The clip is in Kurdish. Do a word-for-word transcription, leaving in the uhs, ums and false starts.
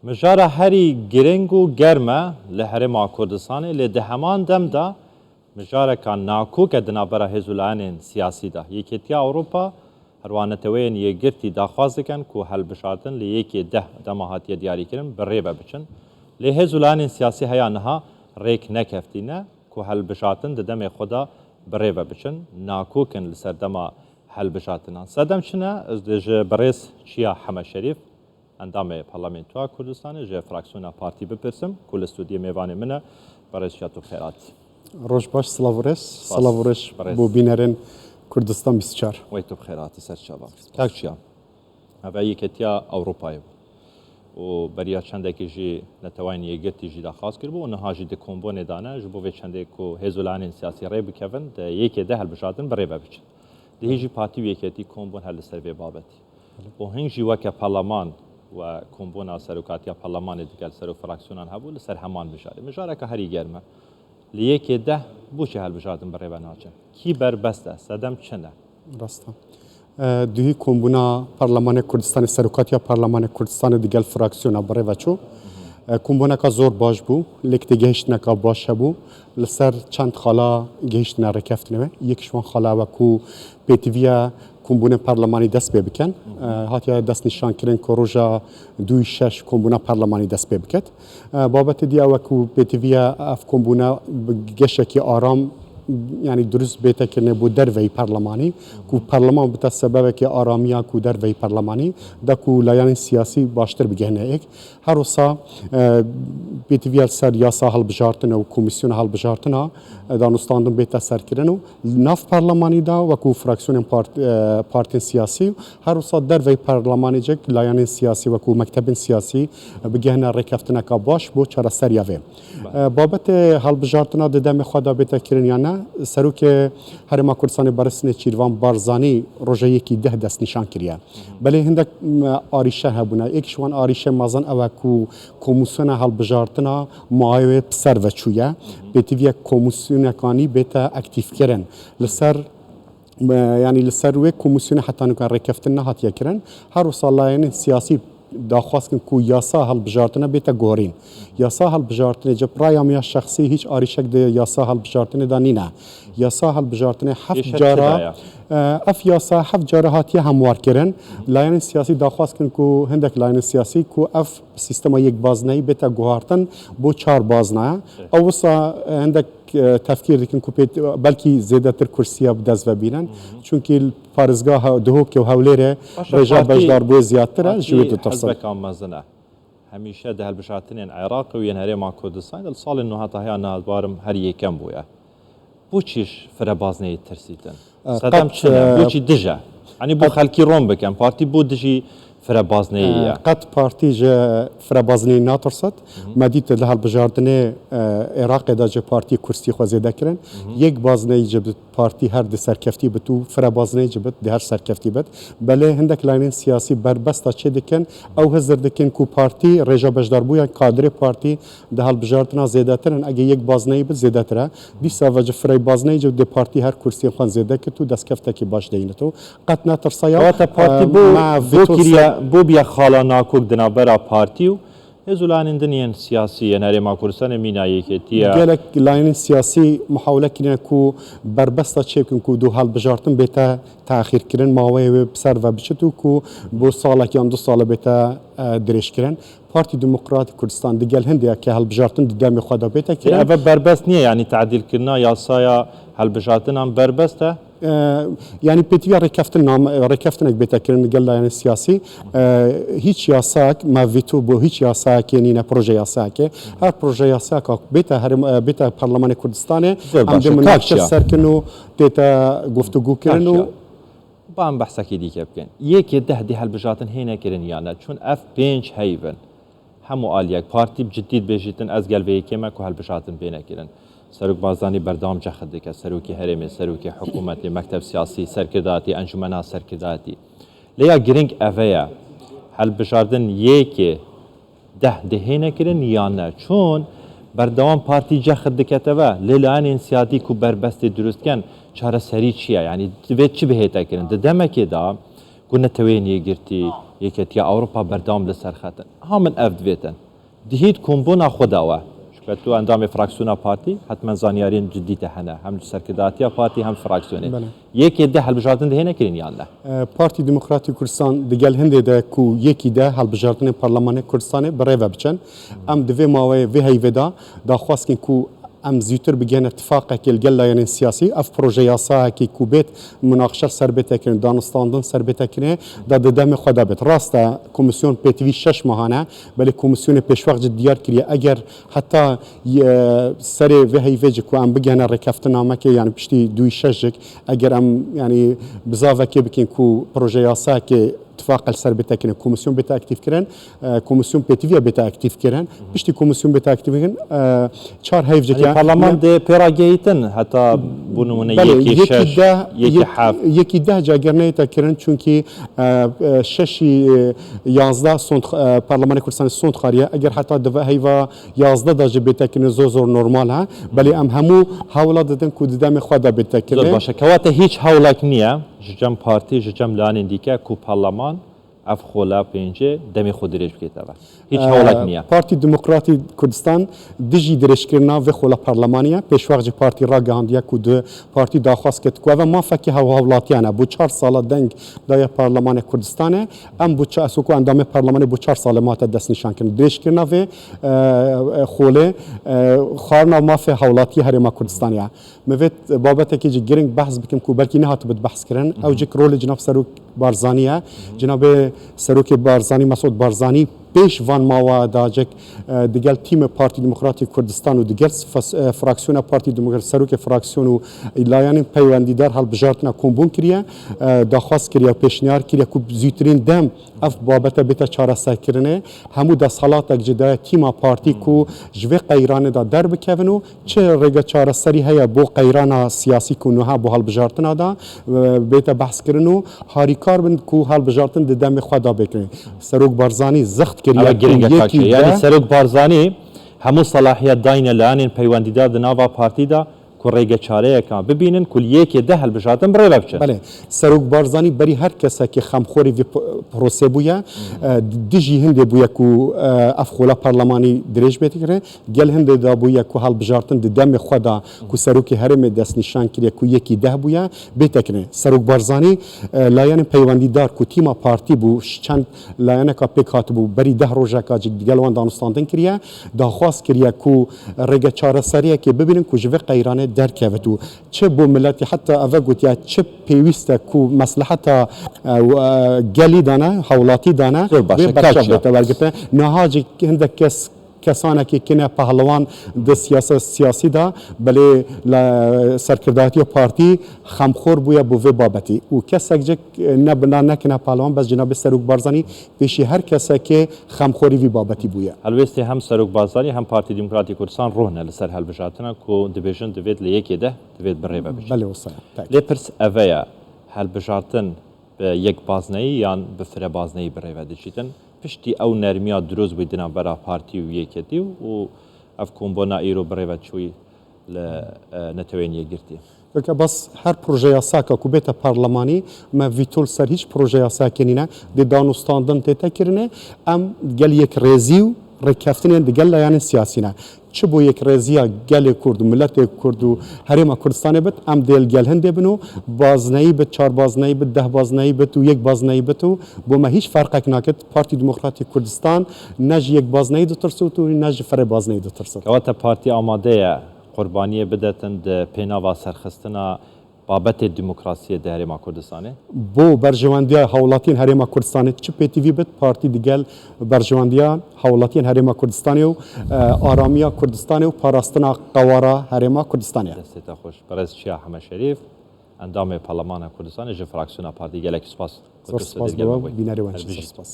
Mijara herî giring û germ e li Herêma Kurdistanê, lê di heman dem de mijareka nakok e di navbera hêz û layenên siyasî de. Yekêtiya Ewropa, herwa Neteweyên Yekgirtî daxwaz dikin ku helbijartin li yekê deh dema hatiye diyarîkirin bi rê ve biçin. Lê hêz û layenên siyasî heya niha rêk nekeftîne ku helbijartin di demê xwe de bi rê ve biçin. Nakok in li ser dema helbijartinan. Sedem çi ne? Ez dê ji birêz Çiya Heme Şerîf, endamê Parlamentoya Kurdistanê, ji fraksiyona partî bipirsim ku li stûdiyê mêvanê min e. Birêz Çiya, tu bi xêr hatî. Roj baş, silav û rêz. Spas. Silav û rêz bo bînerên Kurdistan bîst û çar. Wey tu bi xêr hatî, ser çava. Kak Çiya, ev Yekêtiya Ewropayê bû û beriya çendekî jî Neteweyên Yekgirtî jî daxwaz kiribû û niha jî di kombûnê de ne, ji bo vê çendê ku hêz û layenên siyasî rê bikevin, di yekê deh helbijartin bi rê ve biçin. Dihî jî partî û yekêtî kom bûn her li ser vê babetî. Û hing jî weke parleman we kombûna serokatiya parlemanê digel serok fraksiyonan hebû li ser heman mijarê. Mijareke herî germ e. Li yekê deh bo çi helbijartin bi rê ve naçin? Kî berbest e? Sedem çi ne? Rast e. E, duhî kombûna Parlemanê Kurdistanê, serokatiya Parlemanê Kurdistanê digel fraksiyona bi rê ve çû. E, kombûneka zor baş bû, lêk têgihiştineka baş hebû. Li ser çend xala gihiştine rêkeftinê we. Yek ji wan xala we ku pêtiviya kombûnên parlemanî dest pê bikin. E, hatiye destnîşankirin ku roja dûyî şeş kombûna parlemanî dest pê biket. E, babetê diya we ku pêtiviya ev kombûne bi geşekî aram, yanî durust bête kirine bo derveyî parlemanî, ku parleman bite sebebekê aramiya ku derveyî parlemanî, da ku layanên siyasî baştir bigihine êk. Her wisa, e, pêtiviya li ser yasa hilbijartin û komîsyona hilbijartina, e, danûstandin bête serkirin û nav parlemanî de wekû fraksiyonên part-, e, partên siyasî, her wisa derveyî parlemanê cek layanên siyasî wekû mektebên siyasî, e, bigihine rêkeftineka baş bo çareseriya vê. E, babetê hilbijartina di demê xwe de bête kirin ya ne, Serokê Herêma Kurdistanê Beres Nêçîrvan Barzanî roja yekî deh destnîşan kiriye. Belê hindek, m, arîşe hebûne. Êk ji wan arîşe mezin ew e ku komîsyona hilbijartina mayê wê bi ser ve çûye. Pêtiviyek komîsyonekanî bête aktîfkirin. Li ser, m, yanî li ser wê komîsyonê heta nika rêkeftin nehatiye kirin. Her wisa layenên siyasî daxwaz kin ku yasa hilbijartine bête guherîn. Yasa hilbijartinê, cep raya min ya şexsî, hîç arîşek di yasa hilbijartinê de nîne. Yasa hilbijartinê heft Êşe cara, çi daye? E, ev yasa heft cara hatiye hemwarkirin. Layenên siyasî daxwaz kin ku hindek layenên siyasî ku ev sîstema yek bazneyî bête guhartin bo çar baznaya. Evet. Ew wisa, e, hindek, e, tefkîr dikin ku pê, belkî zêdetir kursiya bi dest ve bînin. Çunkî li parêzgeha Duhokê û Hewlêrê Başe rêja partî, beşdarbûyê ziyadtir e, ji wê ditirsin. Hizbeka mezin e. Hemîşe di hilbijartinên Iraqê û yên Herêma Kurdistanê de li salên nû heta heya niha barim her yekem bûye. Bo çi ji firebazneyê tirsîtin? E, Sedem qet, çi ne? e, Bo çi dij e? Yanî bo qet xelkî rom bikin, partî bo dijî firebazneyê, e, ye? Qet partî ji firebazneyê natirsit. Me dît li hilbijartinê, e, Iraqê de ji partî kursî xwe zêde kirin. Yek bazneyî ji bi partî her di serkeftî bit û firebazneyî ji bit di her serkeftî bit. Belê hindek laynên siyasî berbesta çê dikin. Ew hizir dikin ku partî rêja beşdarbûya kadrê partî di hilbijartina zêdetir in. Ege yek bazneyî bit zêdetir e. Dîsa ve ji firey bazneyî ji di partî her kursiyên xwe zêde kit û destkeftekî baş deyînit û qet netirsa ya, Kewata partî e, bo, me bo veto kiriye, ser bo biye xala nakok di navbera partî û hêz û layanên din yên siyasî yên Herêma Kurdistanê mîna yekêtî ye. Gelek layanên siyasî muhawele kirine ku berbesta çê bikin ku du hilbijartin bête texîrkirin, maweyê wê bi ser ve biçit û ku bo salek yan du sale bête, e, dirêjkirin. Partî Demokratîk Kurdistan digel hindê ye ke hilbijartin di demê xwe de bête kirin. Ev berbest niye, yanî tedîlkirina yasaya hilbijartinan berbest e? E, yanî pêtiviya rêkeftin nam-, rêkeftinek bête kirin digel layanê siyasî. E, hîç yasayek, me veto bo hîç yasayekê nîne, proje yasayekê. Her proje yasayeka bête herêm-, e, bête Parlemanê Kurdistanê, Zor em baş dê e. Minaqeşe Kak Çiya. Ser kirin û tête guftûgû kirin û Kak Çiya. Ba em behsekî dîke bikin. Yekê deh dê hilbijartin hê nekirin ya ne? Çun ev pênc heyv in. Hemû aliyek partî bi ciddî dibêjîtin, ez gel vê yekê me ku hilbijartin bê nekirin. Serok Barzanî berdewam cexit dike, serokê herêmê, serokê hikûmetê, mekteb siyasî, serkirdayetî, encûmena serkirdayetî. Lê ya giring eve ye. Hilbijartin yekê deh dê hê nekirin ya ne? Çun berdewam partî cexit dikete ve, lê layenên siyasî ku berbestê dirust ken, çareserî çi ye? Yanî divê çi bihête kirin? Di demekê de ku Neteweyên Yekgirtî, Yeketiya Ewropa berdewam li ser xet in. Ha min ev divêtin. Dihît kombûna xwe de we. Çunke tu endamê fraksiyona partî, hetmen zanyariyên cidî te hene. Hem ji serkirdatiya partî hem fraksiyonê. Belê. Yekê deh hilbijartin dihêne kirin yan ne? E, Partî Demokratîk Kurdistan di gel hindê de ku yekî deh hilbijartinên Parlemanê Kurdistanê bi rê ve biçin. Em di vê maweyê, vê heyvê de daxwaz kin ku em zûtir bigihine tifaqekê li gel layenên siyasî. Ev proje yasayekî ku bêt munaqişe ser bête kirin, danûstandin ser bête kirin, da di demê xwe de bêt. Rast e, komîsyon pêtivî şeş mehan e, belê komîsyonê pêşwext jî diyar kiriye. Eger heta, e, serê vê heyvê jî ku em bigihine rêkeftinamekê, yani piştî dûyî şeş jî, eger em, yani, bizavekê bikin ku proje yasayekê tifaq li ser bête kirin, komîsyon bête aktîf kirin, e, komîsyon pêtiviya bête aktîf kirin. Piştî komîsyon bête aktîf kirin, e, çar heyv jî Yanî ke- parleman dê pê ra gehîtin heta bo nimûne Belê, yekî yekî şeş, deh, yekî yek-, heft. Yekî deh ca ger neyête kirin, çunkî, e, e, şeşî, e, yazdeh sond, e, Parlemanê Kurdistanê sond xariye. Eger heta di ve heyva yazdeh de jî bête kirin, zor zor normal ha. Belê em hemû hewla didin ku di demê xwe de bête kirin. Zor baş e. Kewate hîç hewlek niye ji cem partî, ji cem layanên dîke ku parleman ev xola pêncê demê xwe dirêj bikête ve. Hîç Ee, hewlek niye. Partî Demokratî Kurdistan dijî dirêjkirina vê xola parlemanî ye. Pêşwext jî partî ragihandiye ku di partî daxwaz kir ku ev mafekî hewhewlatiyan e. Bo çar sala deng daye Parlemanê Kurdistanê. Em bo ça-, ez wekî endamê parlemanê bo çar salê ma te destnîşan kirin. Dirêjkirina vê, e, e, xolê, e, xwarina mafê hewlatiyê Herêma Kurdistanê ye. Me vê babetekî jî girîng behs bikim ku belkî nehatibit behs kirin. Ew jî rolê Cinab Serok Barzanî ye. Cinabê Serokê Barzanî, Mesûd Barzanî, pêş van mawa da jî, e, digel tîmê Partî Demokratîk Kurdistan û digel fas-, e, fraksiyona Partî Demokratîk, serokê fraksiyon û layanên peywendîdar hilbijartina kombûn kiriye, e, daxwaz kiriye, pêşniyar kiriye ku zûtirîn dem ev babete bête çareserkirinê. Hemû desthilatek jî daye tîma partî ku ji vê qeyranê de derbikevin û çi rêge çareserî heye bo qeyrana siyasî ku nuha bo hilbijartina de, e, bête behskirin û harîkar bin ku hilbijartin di demê xwe de bikin. Serok Barzanî zext kiriye Ew ku girîng e yekî kak e. Yanî de Serok Barzanî hemû selahiyet dayne layanên peywendîdar di nava partî de ku rêge çareyeka bibînin ku li yekê deh hilbijartin bi rê ve biçin. Belê, Serok Barzanî berî her kesekî xemxorî vî p-, prosê bûye. E, dijî hindê bûye ku, e, ev xola parlemanî dirêj bête kirin. Gel hindê de bûye ku hilbijartin di demê xwe de ku serokê herêmê destnîşan kiriye ku yekî deh bûye, bête kirin. Serok Barzanî, e, layenên peywendîdar ku tîma partî bû, ji çend layeneka pêk hatibû, berî deh rojeka jî digel wan danûstandin kiriye, daxwaz kiriye ku rêge çareseriyekê bibînin ku ji vê qeyranê derkevit û çi bo miletî, heta eve gotiye, çi pêwîst e ku mesleheta, e, w-, e, gelî de ne, hewlatî de ne, Zor baş e, vê berçav kaçya. bête wergirtin. Niha jî hindek kes, kesanekî kine pehlewan di siyasa siyasî de, belê li serkirdatiya partî xemxor bûye bo vê babetî. Û kesek jî, e, ne bila nekine pehlewan, bes Cenabê Serok Barzanî pêşî her kesekê xemxorî vî babetî bûye. Helwêstê hem Serok Barzanî hem Partî Demokratîk Kurdistan roh ne li ser hilbijartina ku dibêjin divêt li yekê deh divêt bi rê ve biçin. Belê wisa ye. Pek. Lê pirs eve ye, hilbijartin bi yek bazneyî yan bi fire bazneyî bi rê ve diçîtin? Piştî ew nermiya dirozbûyî di navbera partî û yeketî û ev kombûna îro bi rê ve çûyî li, e, Neteweyên Yekgirtî. Weke bas her proje yasaka ku bête parlemanî, me vîto li ser hîç proje yasakê nîne, dê danûstandin tête kirinê, em gel yekrêzî û rêkeftinên digel layanên siyasî ne. Çi bo yekrêziya gelê Kurd û miletê Kurd û Herêma Kurdistanê bit, em dê li gel hindê bin û bazneyî bit, çar bazneyî bit, deh bazneyî bit û yek bazneyî bit û bo me hîç ferqek nakit. Partî Demokratîk Kurdistan ne ji yek bazneyî ditirsit û ne ji firê bazneyî ditirsit. Kewata partî amade ye qurbaniyê bidetin di pênava serxistina babetê demokrasiyê di Herêma Kurdistanê? Bo berjewendiya hawlatiyên Herêma Kurdistanê çi pêtivî bit, partî digel berjewendiya hawlatiyên Herêma Kurdistanê û, e, aramiya Kurdistanê û parastina qewara Herêma Kurdistanê ye. Destê te xweş. Berêz Çiya Heme Şerîf, endamê Parlemana Kurdistanê ji fraksiyona partî, gelek spas. Zor spas bo we, bînerê we, Her bijî. Zor spas.